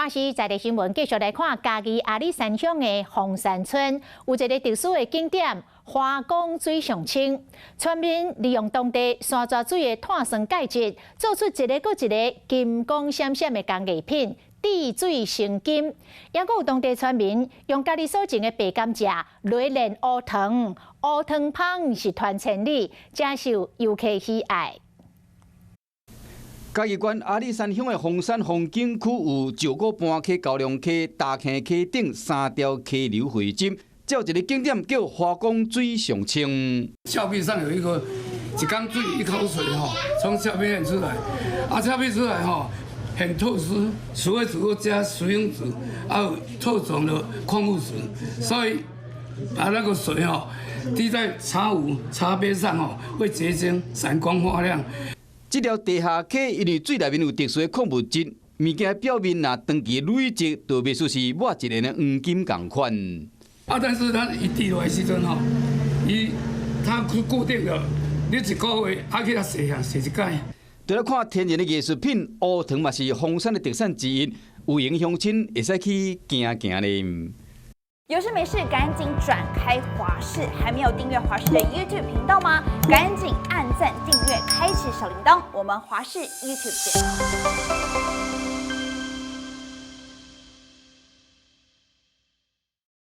華視在地新聞繼續來看嘉義阿里山鄉的鳳山村，有一个特殊的景點——華岡水上清。村民利用當地山泉水的碳酸鈣質，做出一个閣一个金光閃閃的工藝品，滴水成金。抑閣有當地村民用家己所種的白甘蔗來煉烏糖，烏糖芳是傳千里，誠受遊客喜愛。嘉義縣阿里山鄉的鳳山風景區有石鼓盤溪、高龍溪、大坑溪等三條溪流匯集，這有一个景點叫華岡水上清。峭壁上有一個一缸水一口水吼，從峭壁出來，啊峭壁出來吼，很特殊，除非只有加石英質，還有特種的礦物質，所以把那個水吼滴在茶壺茶杯上吼，會結晶，閃光發亮。這條地下溪因為水內面有特殊的礦物質，物件表面若長期累積，就袂輸是抹一個的黃金仝款。啊，但是它一滴落來時陣吼，伊它是固定的，你一個月愛去遐洗下洗一擺。除了看天然的藝術品，烏糖嘛是鳳山的特產之一，有閒鄉親會使去行行咧。有事沒事趕緊轉開華視，還沒有訂閱華視的 YouTube 頻道嗎？趕緊按讚、訂閱、開啟小鈴鐺，我們華視 YouTube 見。